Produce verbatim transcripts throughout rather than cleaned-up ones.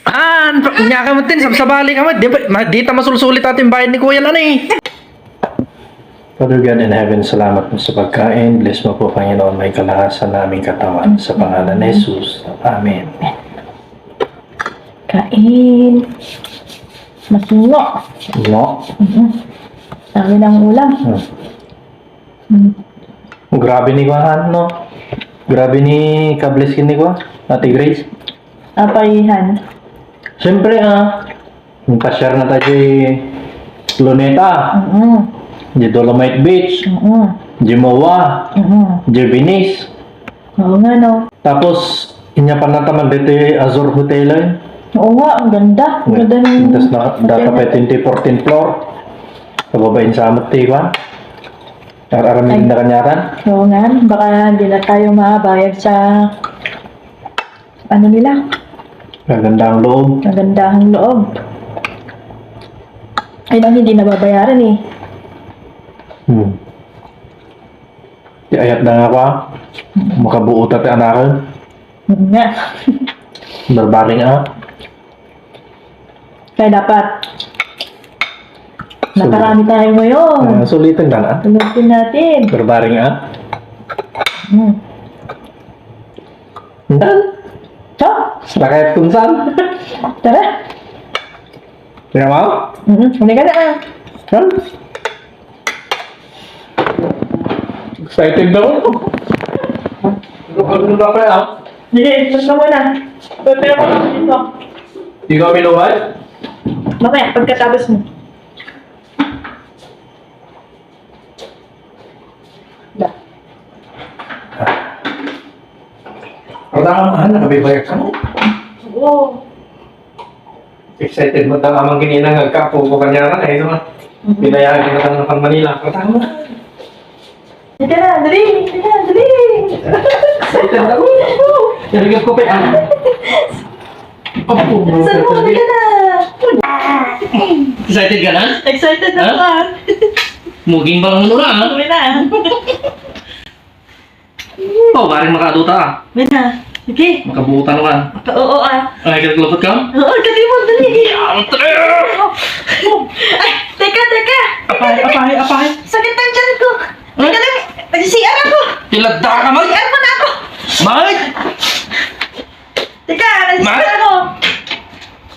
Ah, ania ka met tin, sabsabali ka met. Di ba, ma-, di ta masulsulit atin bayad ni Kuya Lani. Father God in heaven, salamat po sa pagkain. Bless mo po, Panginoon, may kalakasan naming katawan. Sa pangalan ni Jesus. Amen. Kain. Masingo. No? Mhm. Sabi ng ulam. Hmm. Hmm. Grabe ni kuan, no? Grabe ni kabless ni kuan, Ate Grace. Apay han? Siyempre, ah, nagpasyar na tayo kay Luneta, Mm-mm. di Dolomite Beach, Mm-mm. di MOA, Mm-mm. di Venice. Oo nga, no? Tapos, inya pa nataman dito yung Azure Hotel, eh. Oo nga, ang ganda. Ang ganda ng Tapos na, data pa yung twenty-fourteen floor. Kababain sa amat, di ba? Ar-aram Ay. Din na kanyaran? Oo nga, baka hindi na tayo mabayad sa ano nila. Maganda ang loob. Maganda ang loob. Ay, nang hindi nababayaran eh. Hmm. Di ayat na nga pa. Makabuo ta ti anaken. Nga. Barbaring, ah. Kaya dapat, Sulit. Nakarami tayo ngayon. Ah, sulitan na na. Sulitin natin. Barbaring, ah. Hmm. Dan? Ito? Lakayat kung saan. Tara. Tingnan mo? Mm-mm. Hindi ka na, ah. Saan? Excited na ako. Ano ba kaya? Sige, tapos ka muna. Pwede ako lang dito. Di kami lumay? Mamaya, pagkatapos mo. Da. Wala kang mahal, nakabibayag ka mo? Oo. Excited mo tama mang kinina nga kapo ko kanya na eh, no? Mhm. Pinayagan na ng Manila. Patama. Halika na, dali! Halika na, dali! Excited ako. Narinig ko pa yan. Apo, Saan mo? Halika na! Excited ka na? Excited na Ha? Ka. Muging bang muna, ha? Uwi na. Oh, bareng makaduta, ah. Wait na. Sige. Makabuutan ka. Oo, ah. Ay, kalkulupot ka? Oo, dali mo, dali. Ay, teka, teka. Apay, apay, apay. Sakit ang tiyan ko. Teka lang. Nag-C R ako. Tilada ka, Mike. C R mo na ako. Mike! Teka, nag-C R ako.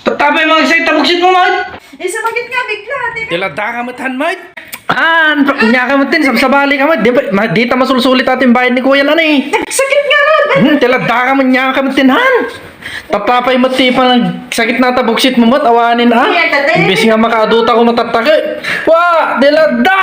Tatapay mo ang isang tabuksit mo, Mike. Eh, sumakit nga, bigla. Teka. Tilada ka, matan, Mike. Ah, ania ka met tin, sabsabali ka met. Di ba, ma-, di ta masulsulit atin bayad ni Kuya Lani. Sakit nga ron. Hmm, tilada ka met, ania ka met tin, han. Tatapay met ti panagsakit na tabuksit mo met, awanin, ah. Iya, tate. Imbis nga makaduta ko matatake. Wa, tilada.